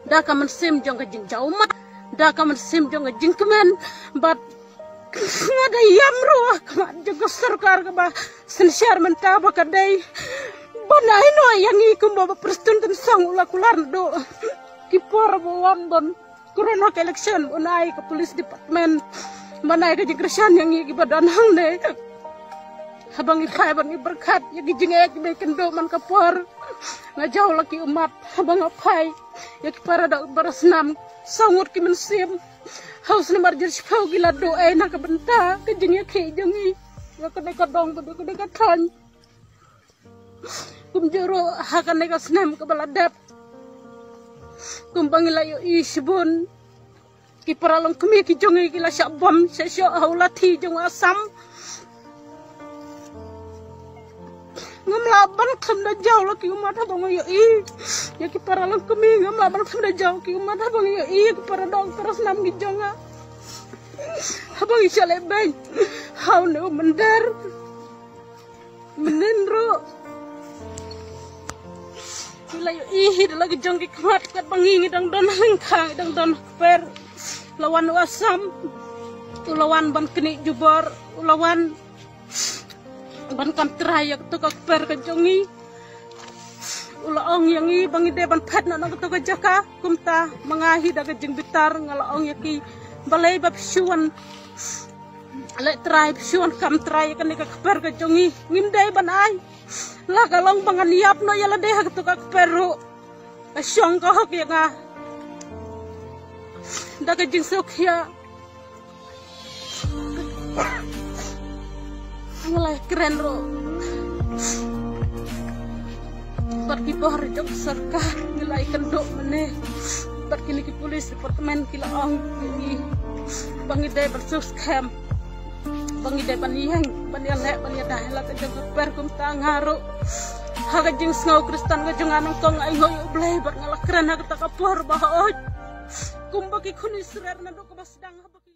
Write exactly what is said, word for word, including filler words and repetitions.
Da ka mynsiem jong ka jingjaw ummat, da ka mynsiem jong ka jingkmen, bad nga da ïam ruh ha khmat jong ka sorkar kaba synshar mynta ba ka dei ban ai noh ïa ngi kumba Bah Prestone Tynsong u la kular naduh ki por ba wan ban kren ha ka election, ban ai ka police department, ban ai ka jingkyrshan ïa ngi kiba don hangne. Haba ngi phai ban ngi pyrkhat ïa ki jingeh kiba kynduh man ka por, nga jaw la ki ummat. Haba nga phai ïa ki para doh para snam, saw ngut ki mynsiem ha u snem arhajar shiphew ki la duh ei na ka bynta ka jingïakhih jong ngi ïa kane ka dong bad ïa kane ka thaiñ. Kumjuh ruh ha kane ka snem kaba la dep, kumba ngi la ïohi shibun, ki para longkmie ki jong ngi ki la shah bom shah shoh ha u lathi jong u Assam. Ngam lah ban khlem da jaw la ki ummat haba nga ïohi ïa ki para longkmie, ngam lah ban khlem da jaw ki ummat haba nga ïohi ïa ki para doh para snam ki jong nga. Haba ngi shah leh beiñ ha une u mynder, mynnin ruh ngi la ïohi hi da la ki jong ki khmat katba ngi ngi dang don ha lyngkha, ngi dang don ha kper. La wan u Assam, u la wan ban knieh jubor, u la wan ban kam trai ïa kato ka kper ka jong ngi. U la ong ïa ngi ba ngi dei ban phet noh na kato ka jaka. Kumta ma nga hi da ka jingbitar nga la ong ïa ki, balei ba phi shu wan leh trai, phi shu wan kam trai ïa kane ka kper ka jong ngi? Ngim dei ban ai. La ka long ba ngan ïap noh ïa lade ha kato ka kper ruh, ka shong ka hok ïa nga. Da ka jingsngewkhia nga la ïakren ruh bad ki bor jong sorkar, ngi la ïakynduh mynne bad kine ki police department, ki la ong ïa ngi ba ngi dei ban sngewskhem, ba ngi dei ban ïeng ban ïaleh ban ïada ïa la ka jong ka kper. Kumta nga ruh ha ka jingsngew Khristan ka jong nga nyngkong, nga ainguh ïa U Blei bad nga la kren ha kata ka por ba hooid, kumba ki khun Israel naduh kaba sdang haba ki